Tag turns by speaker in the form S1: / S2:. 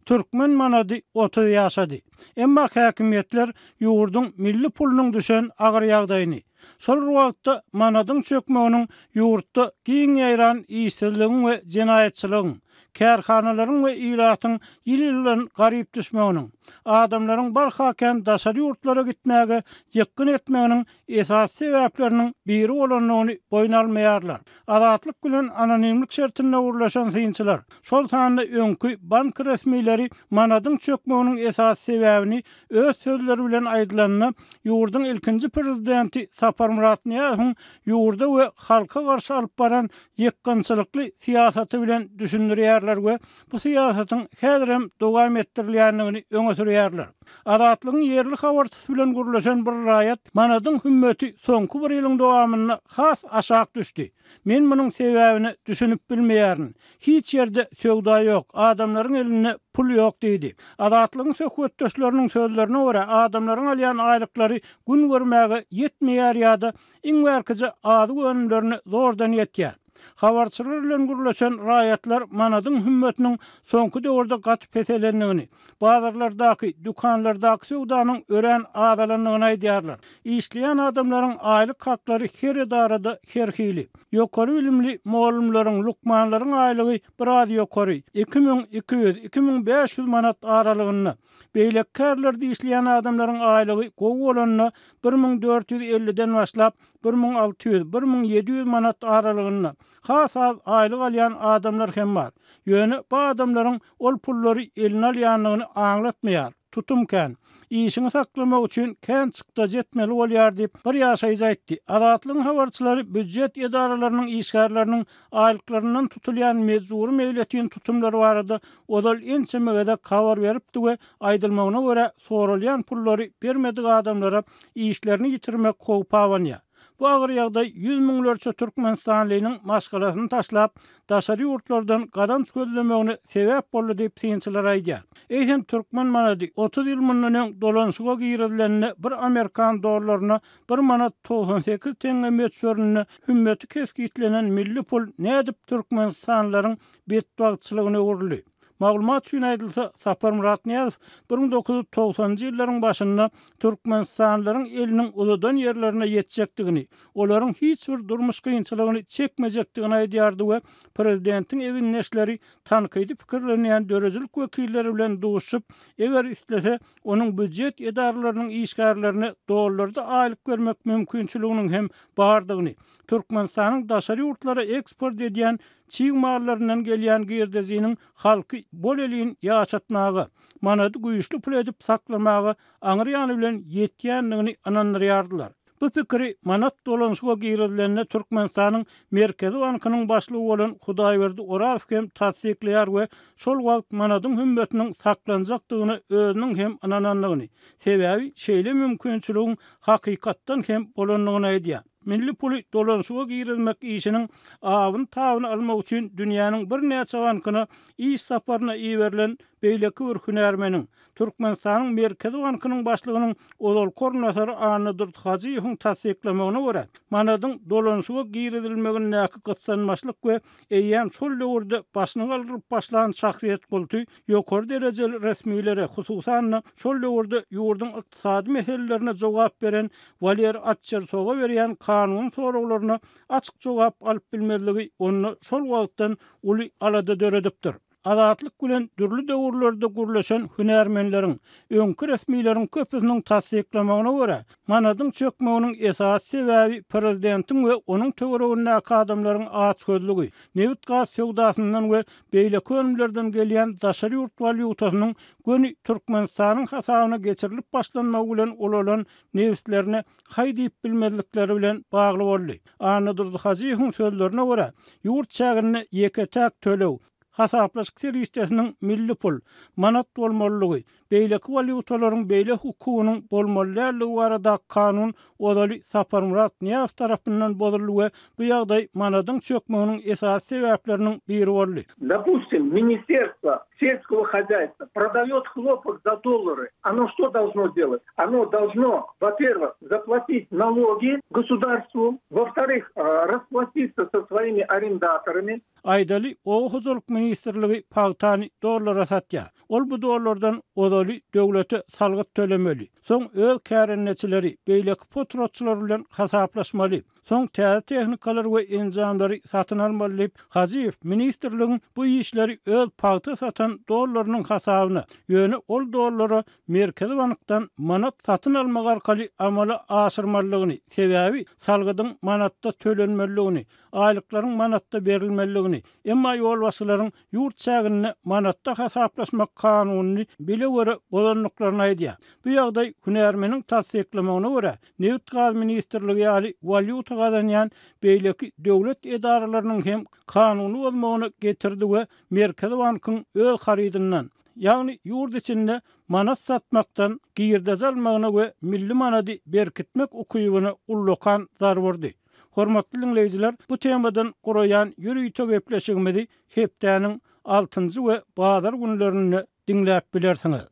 S1: Türkmen manady 30 ýaşady. Emma häkimiýetler ýurduň milli pulunyň düşen agyr ýagdaýyny, şol bir wagtda manadyň çökmeginiň ýurtda giň ýaýran işsizligiň we jenaýatçylygyň, kärhanalaryň we ilatyň ýyl-ýyldan garyp düşmeginiň, adamlaryň barha kän daşary ýurtlara gitmäge ýykgyn etmeginiň esasy sebäpleriniň biri bolandygyny boýun almaýarlar. Azatlyk bilen anonimlik şertinde gürleşen synçylar, şol sanda öňki bank resmileri manadyň çökmeginiň esasy sebäbini öz sözleri bilen aýdylanda, ýurduň ilkinji prezidenti Saparmyrat Nyýazowyň ýurda we halka garşy alyp baran ýykgynçylykly syýasaty bilen düşündirýärler we bu syýasatyň häzirem dowam etdirilýändigini öňe sürýärler. Azatlygyň ýerli habarçysy bilen gürleşen bir raýat manadyň hümmeti soňky bir ýylyň dowamynda has aşak düşdi. Men munuň sebäbine düşünip bilmeýärin. Hiç ýerde söwda ýok, adamlaryň elinde pul ýok diýdi. Azatlygyň söhbetdeşleriniň sözlerine görä, adamlaryň alýan aýlyklary gün görmäge ýetmeýär ýa-da iň bärkije azyk önümlerine zordan ýetýär. Habarçylar bilen gürleşen raýatlar manadyň hümmetiniň soňky döwürde gaty peselendigini, bazarlardaky, dükanlardaky söwdanyň örän azalandygyny aýdýarlar. Işleýän adamlaryň aýlyk haklary her edarada her hili. Ýokary bilimli mugallymlaryň, lukmanlaryň aýlygy biraz ýokary, 2200, 2500 manat aralygynda. Beýleki kärlerde işleýän adamlaryň aýlygy gowy bolanda 1450-den başlap, 1600, 1700 manat aralygynda. Has az aýlyk alýan adamlar hem bar. Ýöne bu adamlaryň ol pullary eline alýandygyny aňlatmaýar. Tutum kän. Işiňi saklamak üçin kän çykdajy etmeli bolýar diýip, bir ýaşaýjy aýtdy. Azatlygyň habarçylary býujet edaralarynyň işgärleriniň aýlyklaryndan tutulýan mejbury meýletin tutumlar barada ozal ençeme gezek habar beripdi we aýdylmagyna görä, soralýan pullary bermedik adamlara işlerini ýitirmek howpy abanýar. Bu agyr ýagdaý ýüz müňlerçe türkmenistanlynyň maşgalasyny taşlap, daşary ýurtlardan gazanç gözlemegine sebäp boldy diýip, synçylar aýdýar. Eýsem, türkmen manady 30 ýyl mundan öň dolanyşyga girizilende bir amerikan dollaryna bir manat 98 teňňe möçberinde hümmeti kesgitlenen milli pul nädip türkmenistanlylaryň betbagtçylygyna öwrüldi? Maglumat üçin aýdylsa, Saparmyrat Nyýazow 1990-njy ýyllaryň başynda türkmenistanlylaryň eliniň uzadan ýerlerine ýetjekdigini, olaryň hiç bir durmuş kynçylygyny çekmejekdigini aýdýardy we prezidentiň egindeşleri tankydy pikirlenýän döredijilik wekilleri bilen duşuşyp, eger islese, onuň býujet edaralarynyň işgärlerine dollarda aýlyk bermek mümkinçiliginiň hem bardygyny, Türkmenistanyň daşary ýurtlara eksport edýän çig mallaryndan gelýän girdejiniň halky bolelin ýaşatmaga, manady güýçli pul edip saklamaga aňry ýany bilen ýetýändigini ynandyrýardylar. Bu pikiri manat dolanyşyga girizilende Türkmenistanyň Merkezi bankynyň başlygy bolan Hudaýberdi Orazow hem tassyklaýar we şol wagt manadyň hümmetiniň saklanjakdygyna özüniň hem ynanandygyny, sebäbi şeýle mümkinçiligiň hakykatdan hem bolandygyny aýdýar. Milli puly dolanyşyga girizmek işiniň abyny-tabyny almak üçin dünýäniň birnäçe bankyna iş saparyna iberilen beýleki bir hünärmeniň, Türkmenistanyň Merkezi bankynyň başlygynyň ozalky orunbasary Annadurdy Hajyýewiň tassyklamagyna görä, manadyň dolanyşyga girizilmegindäki gyssanmaçlyk we eýýäm şol döwürde başyny galdyryp başlan şahsyýet kulty ýokary derejeli resmilere, hususan-da, şol döwürde ýurduň ykdysady meselelerine jogap beren Waler Atçersowa berýän kanuny soraglaryna açyk jogap alyp bilmezligi onda şol wagtdan uly alada döredipdir. Azatlyk bilen dürli döwürlerde gürleşen hünärmenleriň, öňki resmileriň köpüsiniň tassyklamagyna görä, manadyň çökmeginiň esasy sebäbi prezidentiň we onuň töweregindäki adamlaryň açgözlügi, nebit-gaz söwdasyndan we beýleki önümlerden gelýän daşary ýurt walýutasynyň göni Türkmenistanyň hasabyna geçirilip başlanmagy bilen ulalan nebislerine haý diýip bilmezlikleri bilen bagly boldy. Annadurdy Hajyýewiň sözlerine görä, ýurt çäginde ýeke-täk töleg, hasaplaşyk serişdesiniň milli pul, manat bolmalydygy, beýleki walýutalaryň beýle hukugynyň bolmaly däldigi baradaky kanun ozaly Saparmyrat Nyýazow tarapyndan bozuldy we bu ýagdaý manadyň çökmeginiň esasy sebäpleriniň biri boldy.
S2: Dopustim, Ministerstwo selskogo hozýaýstwa prodaýot hlopok za dollary, ono što dolžno delat? Ono dolžno, wo-perwyh, zaplatit nalogi gosudarstwu. Во-вторых, расплатиться со своими арендаторами.
S1: Aýdaly, Oba hojalyk ministrligi pagtany dollara satýar. Ol bu dollardan ozaly döwlete salgyt tölemeli. Soň öz kärendeçileri, beýleki potratçylar bilen hasaplaşmaly. Soň täze tehnikalary we enjamlary satyn almaly diýip, Hajyýew ministrligiň bu işleri öz pagta satan dollarynyň hasabyna, ýöne ol dollara Merkezi bankdan manat satyn almak arkaly amala aşyrmalydygyny, sebäbi salgydyň manatda tölenmelidigini, aýlyklaryň manatda berilmelidigini, emma ýolbaşçylaryň ýurt çäginde manatda hasaplaşmak kanunyny bile-göre bozandyklaryny aýdýar. Bu ýagdaý hünärmeniň tassyklamagyna görä, Nebit-gaz ministrligi ýaly walýuta gazanýan beýleki döwlet edaralarynyň hem kanuny bozmagyna getirdi we Merkezi bankyň öz harydyndan, ýagny ýurt içinde manat satmakdan girdeji almagyna we milli manady berkitmek ukybyna ullakan zarba urdy. Hormatly diňleýjiler, bu temadan guraýan ýörite gepleşigimizi hepdäniň altynjy we bazar günlerinde diňläp bilersiňiz.